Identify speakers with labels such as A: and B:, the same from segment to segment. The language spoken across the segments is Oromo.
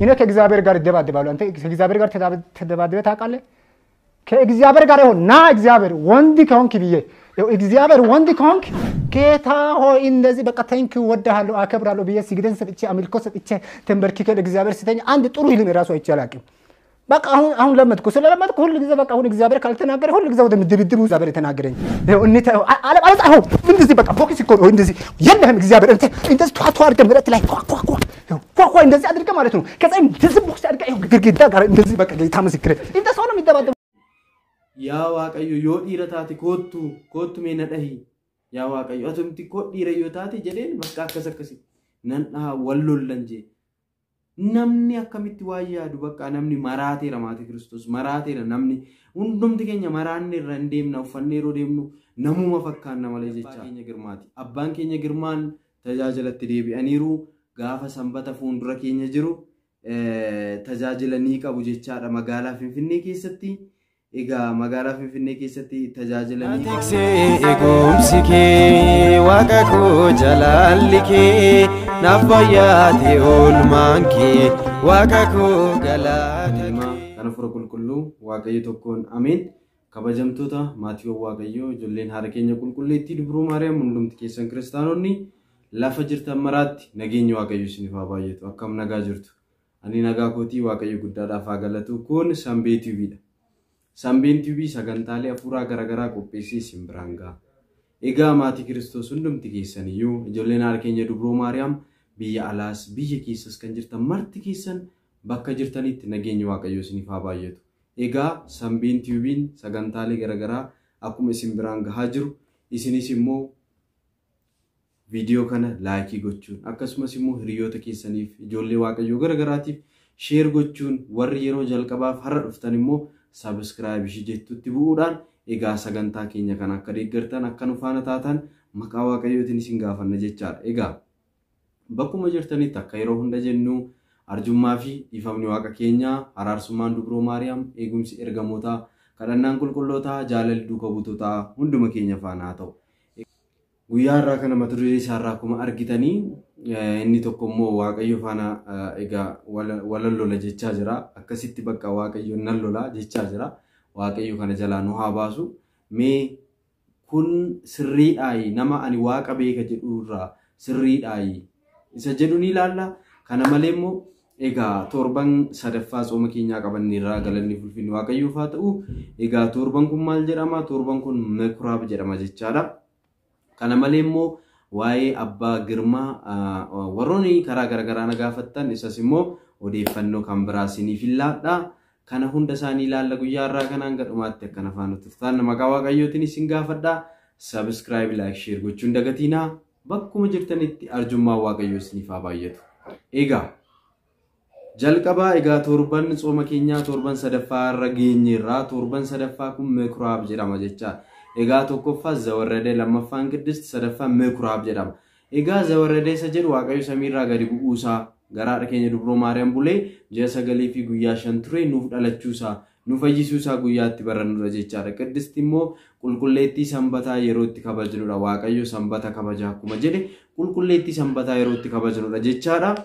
A: እኔ ከእግዚአብሔር ጋር እደባደባለሁ። አንተ ከእግዚአብሔር ጋር ተደባድበህ ታውቃለህ? ከእግዚአብሔር ጋር ይሁን ና እግዚአብሔር ወንድ ከሆንክ ብዬ እግዚአብሔር ወንድ ከሆንክ ጌታ ሆይ እንደዚህ በቃ thank you ወድሃለሁ አከብራለሁ ብዬ ስግደን ሰጥቼ አምልኮ ሰጥቼ ተንበርክኬ እግዚአብሔር ስተኛ አንድ ጥሩ ህልም እራሱ አይቼ አላውቅም። በቃ አሁን አሁን ለመድኩ ስለለመድኩ ሁሉ ጊዜ በቃ አሁን እግዚአብሔር ካልተናገረ ሁሉ ጊዜ ወደ ድብድቡ እግዚአብሔር የተናገረኝ ይኸው እኔ አለ አለ አሁን እንደዚህ በቃ ቦክስ እኮ ነው እንደዚህ የለህም እግዚአብሔር እንተ እንደዚህ ቷ ቷ አድርገህ መሬት ላይ ቷ ቷ ቷ ቷ ቷ እንደዚህ አድርገህ ማለት ነው። ከዛ እንደዚህ ቦክስ አድርገህ ይኸው ግድግዳ ጋር እንደዚህ በቃ ጌታ ምስክሬ እንደ ሰው ነው የሚደባደበው።
B: Yaa Waaqayyo, yoo dhiira taate koottu, koottu, mee na dhahi. Yaa Waaqayyo, atumti koo dhiira yoo taate jedheen bakka akkas akkasi nan dhaha wal lollan jee. Namni akkamitti waa yaadu? Bakka namni maraateera. Maatii Kiristoos, maraateera namni. Hundumti keenya maraanne irra hin deemna. Uffannee yeroo deemnu namuma fakkaanna malee jecha. Keenya Girmaati. Abbaan keenya Girmaan tajaajilatti deebi'aniiru. Gaafa Sanbata fuuldura keenya jiru tajaajila ni qabu jechaadha magaalaa Finfinnee keessatti. Egaa magaalaa Finfinnee keessatti tajaajila ni qabu.
C: Tiksee eegumsi kee, waaqa koo, jalaalli kee naaf baay'ate, oolmaan kee, waaqa koo, galata
B: Ilma
C: kee.
B: Kana fura qulqulluu Waaqayyo tokkoon ameen. Kabajamtoota maatiiwwan Waaqayyoo, ijoolleen haadha keenya qulqulleettii Dubroo Maariyaam, hundumti keessan kiristaanonni lafa jirtan maraatti nageenyi Waaqayyo isiniif haa baay'atu. Akkam nagaa jirtu? Ani nagaa kootii, Waaqayyo guddaadhaaf haa galatu. Kun Sanbee TVdha. Sanbeen TV sagantaalee hafuuraa garaagaraa qopheessee isin biraan gaha. Egaa maatii Kiristoos hundumti keessan iyyuu, ijoolleen haadha keenya Dubroo Maariyaam, biyya alaas biyya keessas kan jirtan marti keessan bakka jirtanitti nageenyi Waaqayyoo isiniif haa baay'atu. Egaa Sanbeen TV'n sagantaalee garaagaraa akkuma isin biraan gahaa jiru, isinis immoo viidiyoo kana like gochuun, akkasumas immoo hiriyoota keessaniif, ijoollee Waaqayyoo garaagaraatiif share gochuun, warri yeroo jalqabaaf har'a dhuftan immoo subscribe ishii jettutti bu'uudhaan egaa sagantaa keenya kana akka deeggartan, akka nu faana taatan maqaa Waaqayyootiin isin gaafanna jechaadha. Egaa bakkuma jirtanitti akka yeroo hunda jennu arjummaa fi dhiifamni Waaqa keenyaa, araarsummaan Dubroo Maariyaam, eegumsi ergamootaa, kadhannaan qulqullootaa, jaalalli duuka buutotaa hunduma keenya faana haa ta'u. Guyyaa har'aa kana mata duree isaarraa akkuma argitanii inni tokko immoo Waaqayyo faana egaa walan lola jechaa jira. Akkasitti bakka Waaqayyo nan lola jechaa jira. Waaqayyo kana jalaa nu haa baasu. Mee kun sirriidhaayi, nama ani Waaqa beeka jedhu irraa sirriidhaayi isa jedhu ni ilaalla. Kana malee immoo egaa torban sadaffaa tsooma keenyaa qabanneerraa, galanni fulfinni Waaqayyoof haa ta'u. Egaa torban kun maal jedhama? Torban kun Mekuraab jedhama jechaadha. Kana malee immoo waa'ee abbaa Girmaa warroonni karaa garaagaraa na gaafattan, isas immoo odeeffannoo kan biraa isiniif laadha. Kana hunda isaanii ilaalla guyyaa har'aa kanaan gadhumaatti akkana faana turtan maqaa Waaqayyootiin isin gaafadha. Subscribe, like, share gochuun dagatiinaa. Bakkuma jirtanitti arjummaan Waaqayyoo isiniif haa baay'atu. Egaa jalqabaa egaa torban tsooma keenyaa torban sadaffaa irra geenyeerra. Torban sadaffaa kun Mekuraab jedhama jechaadha. Egaa tokkoffaa Zawarradee, lammaffaan Qiddist, sadaffaan Mekuraab jedhama. Egaa Zawarradee isa jedhu Waaqayyo samiirraa gadi bu'uusaa, garaadha keenya Dubroo Maariyaam bulee ji'a 9 fi guyyaa 5 ture, nuuf dhalachuusaa, nu fayyisuusaa guyyaatti barannudha jechaadha. Qiddist immoo qulqulleettii Sanbataa yeroo itti kabajnudha. Waaqayyo Sanbata kabaja akkuma jedhe, qulqulleettii Sanbataa yeroo itti kabajnudha jechaadha.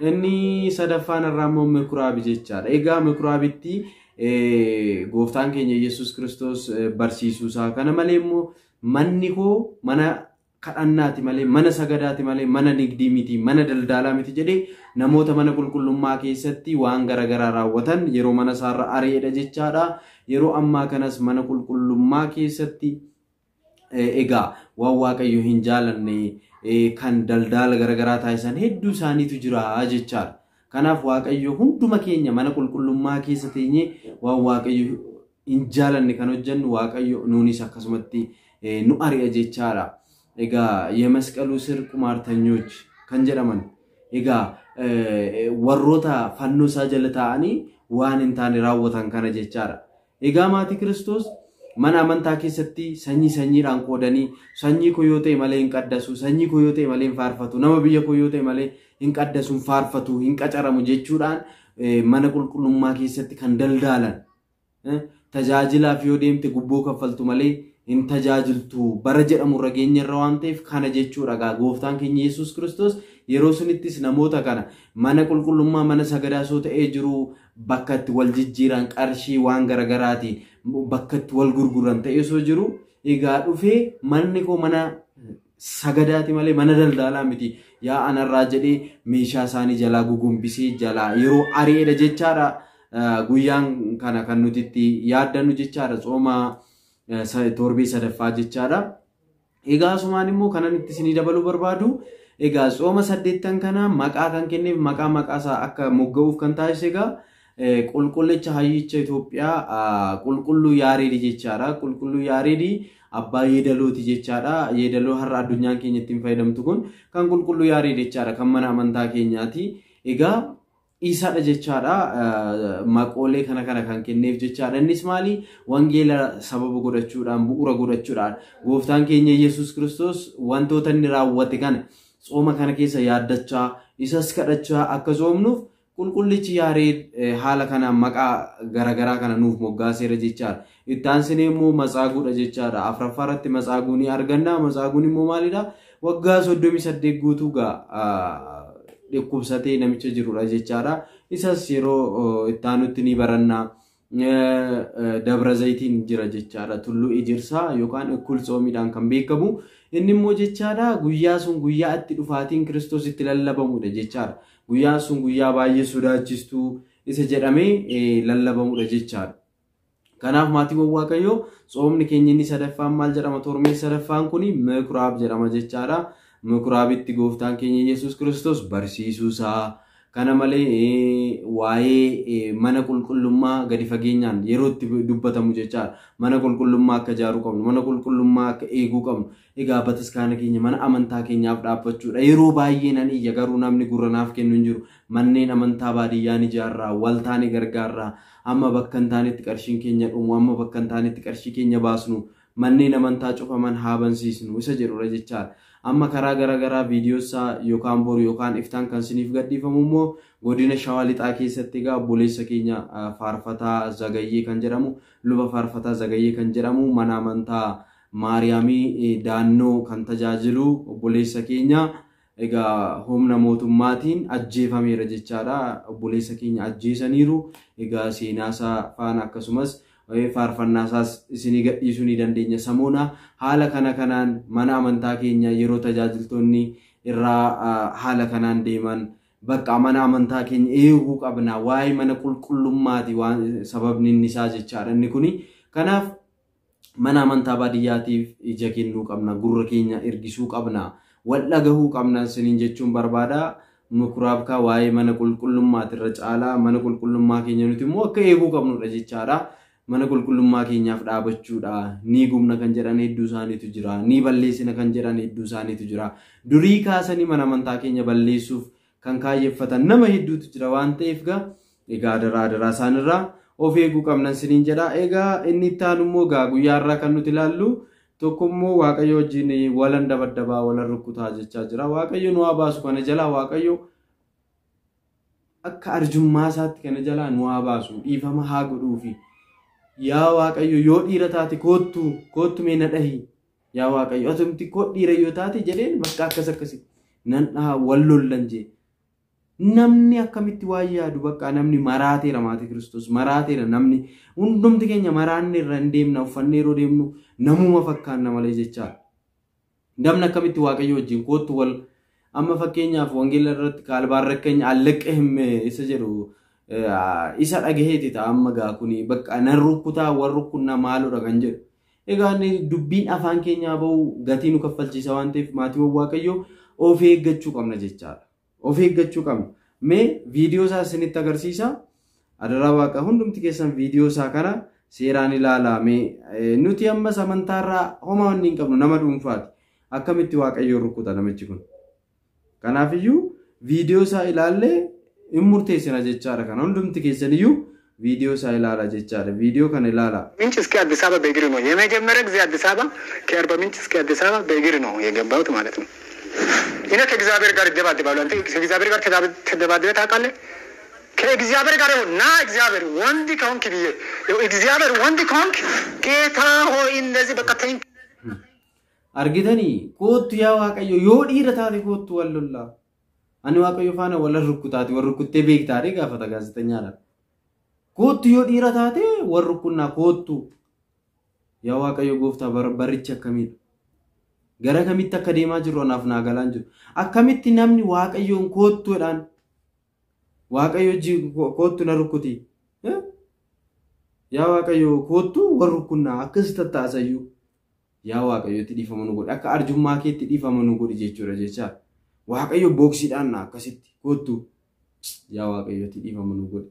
B: Inni sadaffaan irraa immoo Mikuraabi jechaadha. Egaa Mikuraabitti gooftaan keenya Yesuus Kiristoos barsiisuusaa, kana malee immoo manni koo mana kadhannaati malee, mana sagadaati malee, mana nigdii miti, mana daldalaa miti jedhee namoota mana qulqullummaa keessatti waan garaagaraa raawwatan yeroo mana isaarra ari'edha jechaadha. Yeroo ammaa kanas mana qulqullummaa keessatti egaa waan Waaqayyo hin jaalanne kan daldala garaagaraa taasisan hedduu isaaniitu jira jechaadha. Kanaaf Waaqayyo hunduma keenya mana qulqullummaa keessa teenyee waan Waaqayyo hin jaalanne kan hojjennu, Waaqayyo nuunis akkasumatti nu ari'a jechaadha. Egaa የመስቀሉ ስር ቁማርተኞች kan jedhaman egaa warroota fannoo isaa jala taa'anii waan hin taane raawwatan kana jechaadha. Egaa maatii Kiristoos, mana amantaa keessatti sanyii sanyiidhaan qoodanii, sanyii koo yoo ta'e malee hin qaddasu, sanyii koo yoo ta'e malee hin faarfatu, nama biyya koo yoo ta'e malee hin qaddasu, hin faarfatu, hin qacaramu jechuudhaan mana qulqullummaa keessatti kan daldaalan, tajaajilaaf yoo deemte gubboo kaffaltu malee hin tajaajiltu bara jedhamu irra geenyerra waan ta'eef kana jechuudha gaa gooftaan keenya Yesuus Kiristoos yeroo sunittis namoota kana mana qulqullummaa mana sagadaa soo ta'ee jiru bakka itti wal jijjiiran qarshii waan garaagaraatiin bakka itti wal gurguran ta'ee soo jiru egaa dhufee manni koo mana sagadaati malee mana daldalaa miti yaa anarraa jedhee meeshaa isaanii jalaa gugumbisee jalaa yeroo ari'eedha jechaadha. Guyyaan kana kan nuti itti yaaddannu jechaadha tsooma torbee sadaffaa jechaadha. Egaa asumaan immoo kanan itti isinii dabaluu barbaadu egaa tsooma 8 kana maqaa kan kenneef maqaa isaa akka mogga'uuf kan taasise egaa qulqullicha hayyicha Itoophiyaa qulqulluu Yaareedii jechaadha. Qulqulluu Yaareedii abbaa yeedalooti jechaadha. Yeedaloo har'a addunyaan keenya ittiin fayyadamtu kun kan qulqulluu Yaareedii jechaadha. Kan mana amantaa keenyaati. Egaa isaadha jechaadha. Maqoolee kana kan kenneef jechaadha. Innis maali? Wangeela sababa godhachuudhaan bu'uura godhachuudhaan gooftaan keenya Yesuus Kiristoos wantoota inni raawwate kana tsooma kana keessa yaaddachaa isas kadhachaa akka tsoomnuuf qulqullichi Yaareed haala kanaan maqaa garaagaraa kana nuuf moggaaseera jechaadha. Itti aansinee immoo matsaaguudha jechaadha. Afuraffaa irratti matsaaguu ni arganna. Matsaaguun immoo maalidha? Waggaa 38 guutuu gaa dhukkubsatee namicha jirudha jechaadha. Isas yeroo itti aanutti ni baranna. Dabra zayitiin jira jechaadha. Tulluu Ijirsaa yookaan Ikkul Tsoomiidhaan kan beekamu. Inni immoo jechaadha guyyaa sun guyyaa itti dhufaatiin Kiristoos itti lallabamudha jechaadha. Guyyaan sun guyyaa baay'ee sodaachistuu isa jedhamee lallabamudha jechaadha. Kanaaf maatiiwwan Waaqayyoo tsoomni keenya inni sadaffaan maal jedhama? Torbee sadaffaan kuni Mikuraab jedhama jechaadha. Mikuraabitti gooftaan keenya Yesuus Kiristoos barsiisuusaa kana malee waa'ee mana qulqullummaa gadi fageenyaan yeroo itti dubbatamu jechaadha. Mana qulqullummaa akka ijaaruu qabnu, mana qulqullummaa akka eeguu qabnu, egaa bataskaana keenya mana amantaa keenyaaf dhaabbachuudha. Yeroo baay'ee nan iyya garuu namni gurra naaf kennu hin jiru. Manneen amantaa baadiyyaan ijaarraa, waltaane gargaarraa, amma bakka hin taanetti qarshiin keenya dhumu, amma bakka hin taanetti qarshii keenya baasnu, manneen amantaa cufaman haa bansiisnu isa jedhudha jechaadha. Amma karaa garaagaraa viidiyoo isaa yookaan boru yookaan iftaan kan isiniif gadhiifamu immoo godina Shawaa Lixaa keessatti egaa obboleessa keenya Faarfataa Zagayyee kan jedhamu luba Faarfataa Zagayyee kan jedhamu mana amantaa Maariyaamii Daannoo kan tajaajilu obboleessa keenya egaa humna mootummaatiin ajjeefameera jechaadha. Obboleessa keenya ajjeesaniiru. Egaa seenaa isaa faana akkasumas faarfannaa isaas isinii gadhiisuu ni dandeenya. Samoona haala kana kanaan mana amantaa keenya yeroo tajaajiltoonni irraa haala kanaan deeman bakka mana amantaa keenya eeguu qabna. Waa'ee mana qulqullummaati waan sababni inni isaa jechaadha inni kuni. Kanaaf mana amantaa baadiyyaatiif ija kennuu qabna, gurra keenya ergisuu qabna, wal dhagahuu qabna isiniin jechuun barbaada. Mikuraabkaa waa'ee mana qulqullummaati irra caalaa mana qulqullummaa keenya nuti immoo akka eeguu qabnudha jechaadha. Mana qulqullummaa keenyaaf dhaabachuudha. Ni gubna kan jedhan hedduu isaaniitu jira. Ni balleessina kan jedhan hedduu isaaniitu jira. Durii kaasanii mana amantaa keenya balleessuuf kan kaayyeffatan nama hedduutu jira waan ta'eef egaa adaraa isaanirraa of eeguu qabna isiniin jedha. Egaa inni itti aanu immoo guyyaa irraa kan nuti ilaallu tokko immoo Waaqayyo wajjin walan dabaddabaa walan rukkutaa jechaa jira. Waaqayyo nu haa baasu kana jalaa. Waaqayyo akka arjummaa isaatti kana jalaa nu haa baasu, dhiifama haa godhuufi. Yaa Waaqayyo yoo dhiira taate koottu mee na dhahi. Yaa Waaqayyo atumti koo dhiira yoo taate jedheen bakka akkas akkasi nan dhaha wal lollan jee. Namni akkamitti waan yaadu bakka namni maraateera maatii Kiristoos maraateera namni hundumti keenya maraanne irra hin deemna uffannee yeroo deemnu namuma fakkaanna malee jechaadha. Namni akkamitti Waaqayyo wajjin koottu wal amma fakkeenyaaf wangeela irratti kaalbaarra keenya allaqqa isa jedhu isa dhagaheeti ta'a amma gaa kuni bakka nan rukkutaa wal rukkunnaa maalodha kan jedhu. Egaa inni dubbiin afaan keenyaa bahu gatii nu kaffalchiisa waan ta'eef maatiiwwan Waaqayyoo of eeggachuu qabna jechaadha. Of eeggachuu qabna. Mee viidiyoo isaa isinitti agarsiisa. Adaraa Waaqa hundumti keessan viidiyoo isaa kana seeraan ilaalaa. Mee nuti ammas amantaarraa homaa wanni hin qabnu nama dhuunfaati. Akkamitti Waaqayyoon rukkuta namichi kun? Kanaafiyyuu viidiyoo isaa ilaallee hin murteessina jechaadha. Kana hundumti keessaniyyuu viidiyoo isaa ilaalaa jechaadha. Viidiyoo kana ilaalaa.
D: ምንጭ እስከ አዲስ አበባ በእግር ነው የመጀመሪያ ጊዜ አዲስ አበባ ከአርባ ምንጭ እስከ አዲስ አበባ በእግር ነው የገባሁት ማለት ነው። እኔ ከእግዚአብሔር ጋር እደባደባለሁ። አንተ ከእግዚአብሔር ጋር ተደባድበህ ታውቃለህ? ከእግዚአብሔር ጋር ይሁን ና እግዚአብሔር ወንድ ከሆንክ ብዬ እግዚአብሔር ወንድ ከሆንክ ጌታ ሆይ እንደዚህ በቃ thank
B: Argitanii koottu yaa Waaqayyo yoo dhiira taate koottu wal lollaa. Ani Waaqayyo faana wal rukkutaati wal rukkuttee beektaadhe gaafata gaazexeessaadhaan. Koottu yoo dhiira taate wal rukkunnaa koottu. Yaa Waaqayyo gooftaa barichi akkamiidha? Gara kamitti akka deemaa jirru anaaf naa galaan jiru. Akkamitti namni Waaqayyoon koottuudhaan Waaqayyo koottu na rukkuti. Yaa Waaqayyo koottu wal rukkunnaa akkas tattaasayyuu. Yaa Waaqayyotti dhiifama nu godhi akka arjummaa keetti dhiifama nu godhi jechuudha jecha. Waaqayyo booksiidhaan na akkasitti koottu. Yaa Waaqayyotti dhiifama nu godhi.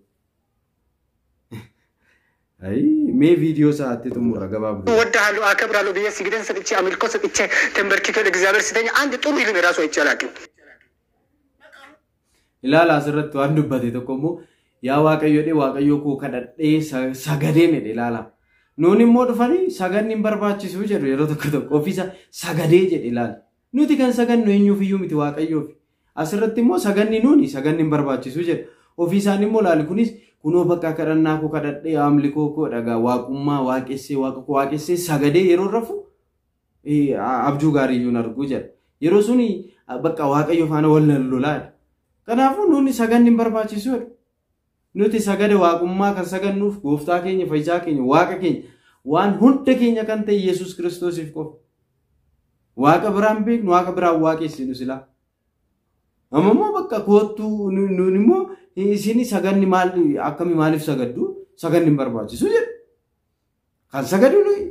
B: Mee viidiyoo isaatti xumura gabaabduu.
D: እወድሃለሁ አከብራለሁ ብዬ ስግደን ሰጥቼ አምልኮ ሰጥቼ ተንበርክኬ ለእግዚአብሔር ስተኛ አንድ ጥሩ ህልም የራሱ አይቼ አላውቅም።
B: Ilaala asirratti waan dubbate tokko immoo yaa Waaqayyo dhee Waaqayyo koo kadhadhee sagadeen jedhe ilaala. Nuun immoo dhufanii saganni hin barbaachisu jedhu yeroo tokko tokko ofiisa sagadee jedhe ilaala. Nuti kan sagannu eenyuuf iyyuu miti Waaqayyoof. Asirratti immoo saganni nuuni saganni hin barbaachisu jedhu. Ofiisaan immoo ilaali kunis kunoo bakka kadhannaa koo kadhadhee amlikoo koo dhagaa waaqummaa waaqessee waaqa koo waaqessee sagadee yeroo rafu abjuu gaarii iyyuu hin argu jedha. Yeroo suni bakka Waaqayyo faana wal lolaadha. Kanaafuu nuuni saganni hin barbaachisu jedhu. Nuti sagada waaqummaa kan sagannuuf gooftaa keenya fayyisaa keenya waaqa keenya waan hunda keenya kan ta'e Yesuus Kiristoosiif qofa. Waaqa biraan beeknu waaqa biraan waaqessinu silaa. Amma immoo bakka koottuu nuun immoo isin saganni maal akkamii maaliif sagaddu saganni hin barbaachisu jedhu. Kan sagadu nuyi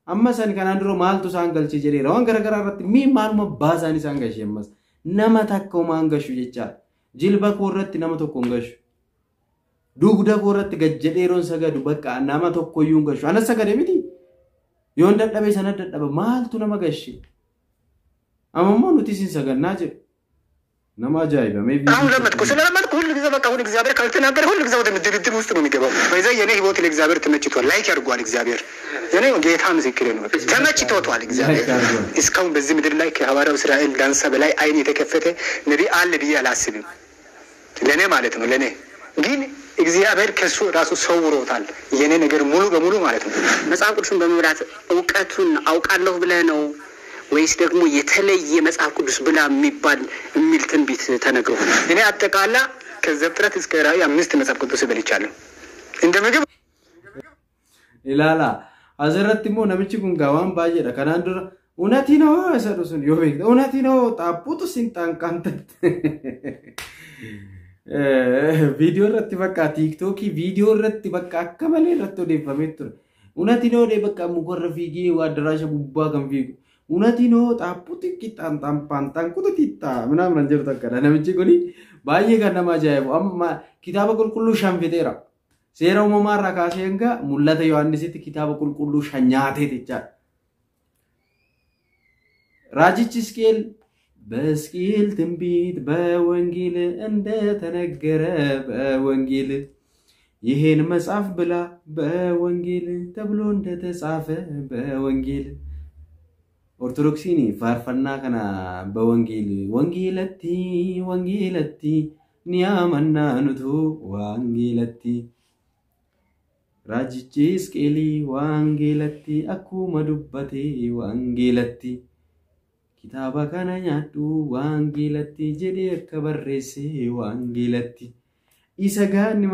B: amma san kanaan dura maaltu isaan galchee jedheera waan garaagaraa irratti mii maaluma baasaan isaan galchee ammas nama takka homaa hin gashu jechaadha. Jilba koo irratti nama tokko hin gashu. Dugda koo irratti gad jedhee yeroon sagadu bakka nama tokko iyyuu hin gashu. Anas sagade miti. Yoon dadhabe sana dadhaba maaltu nama gashe? Amma immoo nuti isin sagannaa jedhu. Nama ajaa'iba. Mee
D: አሁን ለመድኩ ስለለመድኩ ሁሉ ጊዜ በቃ አሁን እግዚአብሔር ካልተናገረ ሁሉ ጊዜ ወደ ድብድብ ውስጥ ነው የሚገባው። በዛ የኔ ህይወት ለእግዚአብሔር ተመችቷል። Like ያድርጓል እግዚአብሔር የኔ ጌታ ምስክሬ ነው። ተመችቶታል እግዚአብሔር።
B: Like ያድርጓል።
D: እስካሁን በዚህ ምድር ላይ ከሐዋርያው እስራኤል ዳንሳ በላይ አይን የተከፈተ ነቢይ አለ ብዬ አላስብም። ለእኔ ማለት ነው። ለእኔ ግን እግዚአብሔር ከሱ ራሱ ሰውሮታል። የኔ ነገር ሙሉ በሙሉ ማለት ነው።
E: መጽሐፍ ቅዱስን በመብላት እውቀቱን አውቃለሁ ብለህ ነው ወይስ ደግሞ የተለየ መጽሐፍ ቅዱስ ብላ የሚባል የሚል ትንቢት ተነግሮ?
D: እኔ አጠቃላ ከዘፍጥረት እስከ ራእይ 5 መጽሐፍ ቅዱስ በልቻለሁ እንደ ምግብ።
B: Ilaala asirratti immoo namichi kun gaa waan baay'eedha. Kanaan dura እውነtii ነው isa sun yoo beekte እውነtii ነው xaaphuutu sin xaanqaantatte. Viidiyoo irratti bakka tiiktookii viidiyoo irratti bakka akka malee irratti odeeffamee ture. እውነtii ነው bakka mukarra fiigee waa addaraasha gubbaa kan fiigu. እውነtii ነው xaaphuutu qixxaan xaampaan kutu xiixxaa ምናምን jedhu takkadha. Namichi kuni baay'ee kan nama ajaa'ibu. Amma kitaaba qulqulluu 5 fixeera. Seera uumamaa irraa kaasee hanga mul'ata Yohaannisitti kitaaba qulqulluu 5 nyaatee jechaadha. Raajichi Hisqeel በሕዝቅኤል ትንቢት በወንጌል እንደተነገረ በወንጌል ይሄን መጽሐፍ ብላ በወንጌል ተብሎ እንደተጻፈ በወንጌል Ortodoksiin faarfannaa kana በወንጌል wangeelatti wangeelatti ni amannaa nutu wangeelatti Raajichi Hisqeelii wangeelatti akkuma dubbate wangeelatti kitaaba kana nyaadhu wangeelatti jedhee akka barreesse wangeelatti isa gaanni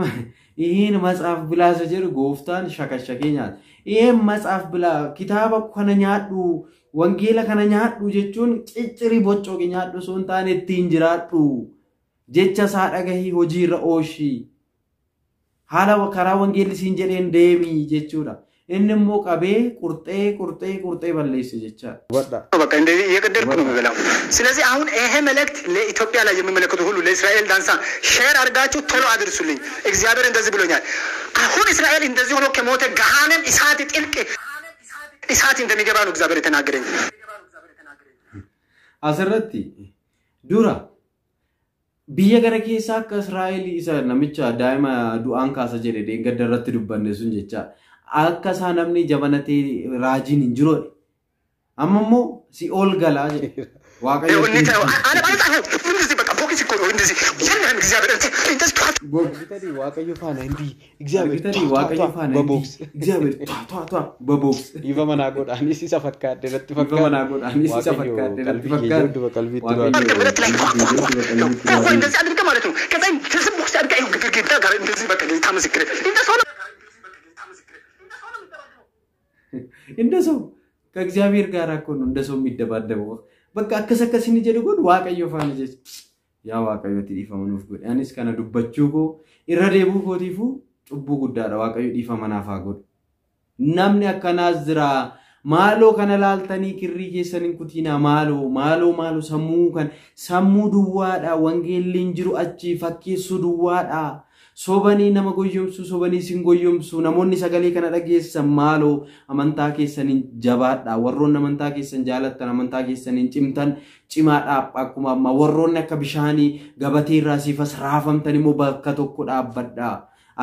B: ይህን መጽሐፍ ብላ isa jedhu gooftaan shakashakee nyaata. ይህን መጽሐፍ ብላ kitaaba kana nyaadhu wangeela kana nyaadhu jechuun ciccirii boccooqi nyaadhu osoo hin taane ittiin jiraadhu jecha isaa dhagahii hojiirra ooshi haala karaa wangeelli siin jedheen deemi jechuudha. Inni immoo qabee qurxee qurxee qurxee balleesse jechaadha.
D: በቃ እንደዚህ እየቀደድኩ ነው የምበላው። ስለዚህ አሁን ይሄ መልእክት ለኢትዮጵያ ላይ የሚመለከቱ ሁሉ ለእስራኤል ዳንሳ share አድርጋችሁ ቶሎ አድርሱልኝ። እግዚአብሔር እንደዚህ ብሎኛል። አሁን እስራኤል እንደዚህ ሆኖ ከሞተ ገሃነም እሳት ጥልቅ እሳት እንደሚገባ ነው እግዚአብሔር የተናገረኝ።
B: Asirratti dura biyya gara keessaa akka Israa'el isa namicha daa'ima du'aan kaasa jedhe deeggadda irratti dubbanne sun jecha akka isaa namni jabanatee raajiin hin jiru. Amma immoo si'ool galaa jedhe. Waaqayyo
D: እንደዚህ በቃ ቦክስ እኮ ነው እንደዚህ የለህም። እግዚአብሔር እንደዚህ ቷ
C: Argitanii Waaqayyo faana hindi እግዚአብሔር
B: Argitanii Waaqayyo faana
C: በቦክስ
B: እግዚአብሔር ቷ ቷ ቷ በቦክስ
C: dhiifa manaa godhaanis isa fakkaadde irratti
B: Dhiifa manaa godhaanis isa fakkaadde irratti fakkaadde.
C: Waaqayyo qalbiitti
B: Waaqayyo
D: አድርገህ መሬት ላይ ኳ ኳ ኳ ኳ እንደዚህ አድርገህ ማለት ነው። ከዛ እንደዚህ ቦክስ አድርገህ ይኸው ግድግዳ ጋር እንደዚህ በቃ ጌታ ምስክሬ እንደ ሰው ነው።
B: እንደ ሰው ከእግዚአብሔር ጋር እኮ ነው እንደ ሰው የሚደባደበው። በቃ akkas akkasin jedhu kun Waaqayyo faana jecha. Yaa Waaqayyooti dhiifama nuuf godhe. Anis kana dubbachuu koo irra deebuu kootiifuu cubbuu guddaadha. Waaqayyo dhiifama naaf haa godhu. Namni akkanaas jira. Maaloo kana laaltanii kirrii keessan hin kutiinaa. Maaloo maaloo maaloo sammuu kan sammuu duwwaadha. Wangeelli hin jiru achi fakkeessuu duwwaadha. Sobanii nama goyyomsuu, sobanii isin goyyomsuu. Namoonni sagalee kana dhageessan maaloo amantaa keessaniin jabaadha. Warroonni amantaa keessan jaalattan, amantaa keessaniin cimtan cimaadha. Akkuma ammaa warroonni akka bishaanii gabatee irraa siifas raafamtan immoo bakka tokko dhaabbadha.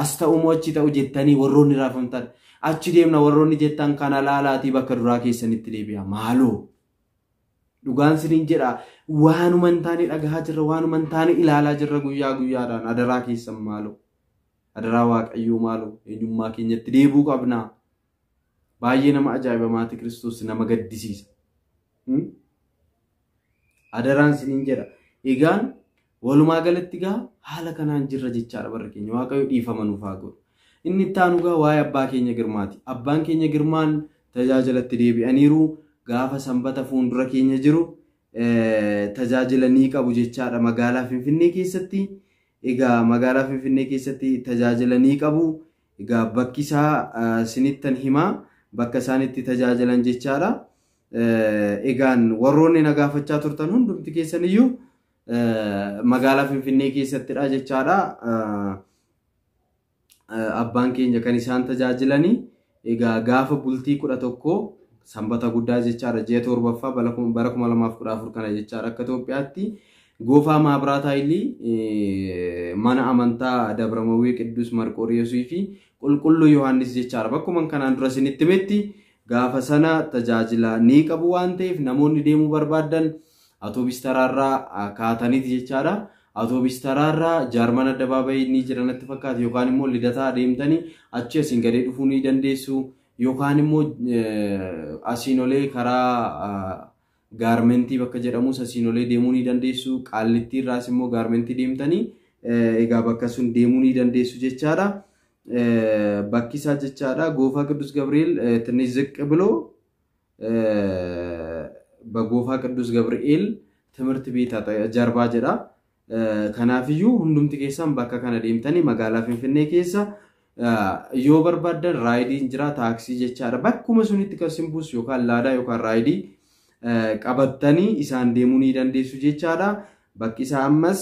B: As ta'u moo achi ta'u jettanii warroonni raafamtan achi deemna warroonni jettan kana laalaatii bakka duraa keessanitti deebi'a. Maaloo dhugaan siniin jedha, waanuma hin taane dhagahaa jirra, waanuma hin taane ilaalaa jirra guyyaa guyyaadhaan. Adaraa keessan maaloo, adaraa Waaqayyoo maaloo eenyummaa keenyatti deebuu qabna. Baay'ee nama ajaa'iba, maatii Kiristoos nama gaddisiisa. Adaraan siniin jedha. Egaan walumaa galatti gaa haala kanaan jirra jechaadha barra keenya. Waaqayyo dhiifama nuuf haa godhu. Inni itti aanu gaa waa'ee abbaa keenya Girmaati. Abbaan keenya Girmaan tajaajilatti deebi'aniiru. Gaafa sanbata fuuldura keenya jiru tajaajila ni qabu jechaadha magaalaa Finfinnee keessatti. Egaa magaalaa Finfinnee keessatti tajaajila ni qabu. Egaa bakki isaa sinittan himaa, bakka isaan itti tajaajilan jechaadha. Egaan warroonni na gaafachaa turtan hundumti keessan iyyuu magaalaa Finfinnee keessattidha jechaadha. Abbaan keenya kan isaan tajaajilanii egaa gaafa bultii 11 sanbata guddaa jechaadha, ji'a 7ffaa bara 2014 kana jechaadha akka Itoophiyaatti Goofaa Maabiraat Haayilii mana amantaa Dabramawwee Qidduus Marqooriyoosii fi Qulqulluu Yohaannis jechaadha. Bakkuma kanaan dura isinitti himetti gaafa sana tajaajila ni qabu waan ta'eef namoonni deemuu barbaadan atoobis taraarraa kaataniiti jechaadha. Atoobis taraarraa Jaarman addabaabayii ni jira natti fakkaata, yookaan immoo Lidataa deemtanii achi asiin gadee dhufuu ni dandeessu, yookaan immoo asiin olee karaa gaarmentii bakka jedhamus asiin olee deemuu ni dandeessu. Qaallittii irraas immoo gaarmentii deemtanii egaa bakka sun deemuu ni dandeessu jechaadha. Bakki isaa jechaadha Goofaa Qidduus Gabri'eel ትንሽ ዝቅ ብሎ በጎፋ ቅዱስ ገብርኤል ትምህርት ቤት ጀርባ jedha. Kanaafiyyuu hundumti keessan bakka kana deemtanii magaalaa Finfinnee keessa yoo barbaaddan raayidiin jira, taaksii jechaadha. Bakkuma sunitti kan isin buusu yookaan laadaa yookaan raayidii qabattanii isaan deemuu ni dandeessu jechaadha. Bakki isaa ammas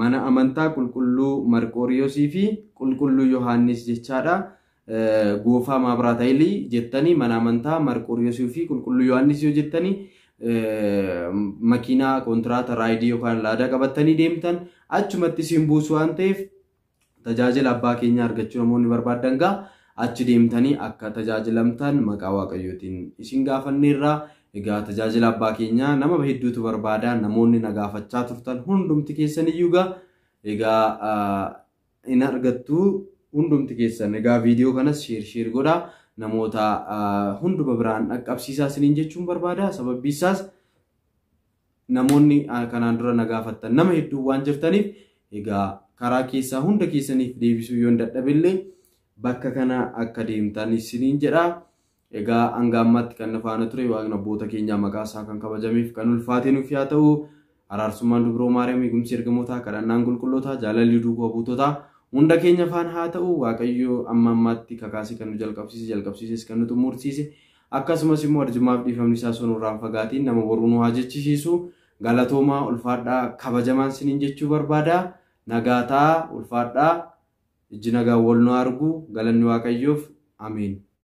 B: mana amantaa Qulqulluu Marqooriyoosii fi Qulqulluu Yohaannis jechaadha. Goofaa Maabiraat Haayilii jettanii mana amantaa Marqooriyoosii fi Qulqulluu Yohaannis yoo jettanii makiinaa kontiraata raayidii yookaan laadaa qabattanii deemtan achumatti isin buusu waan ta'eef tajaajila abbaa keenyaa argachuu namoonni barbaadan gaa achi deemtanii akka tajaajilamtan maqaa Waaqayyootiin isin gaafanneerraa. Egaa tajaajila abbaa keenyaa nama hedduutu barbaada, namoonni na gaafachaa turtan hundumti keessan iyyuu gaa egaa in argattu hundumti keessan. Egaa viidiyoo kanas sheer godhaa, namoota hunduma biraan dhaqqabsiisaa isiniin jechuun barbaada. Sababbi isaas namoonni kanaan dura na gaafattan nama hedduu waan jirtaniif egaa karaa keessaa hunda keessaniif deebisuu yoo hin dadhabillee bakka kana akka deemtan isiniin jedha. Egaa hanga ammaatti kan na faana ture Waaqni abboota keenyaa maqaa isaa kan kabajameef kan ulfaatee nuuf haa ta'u. Araarsummaan Dubroo Maariyaam, eegumsi ergamootaa, kadhannaan qulqullootaa, jaalalli duukaa buutotaa hunda keenya faana haa ta'u. Waaqayyo amma ammaatti kakaasee kan nu jalqabsiise, jalqabsiises kan nu xumursiise, akkasumas immoo arjummaaf dhiifamni isaa sun irraan fagaatiin nama boruu nu haa jechisiisu. Galatoomaa, ulfaadhaa, kabajamaan siniin jechuu barbaada. Nagaa ta'a, ulfaadhaa, ijji nagaa wal nu argu. Galanni Waaqayyoof. Ameen.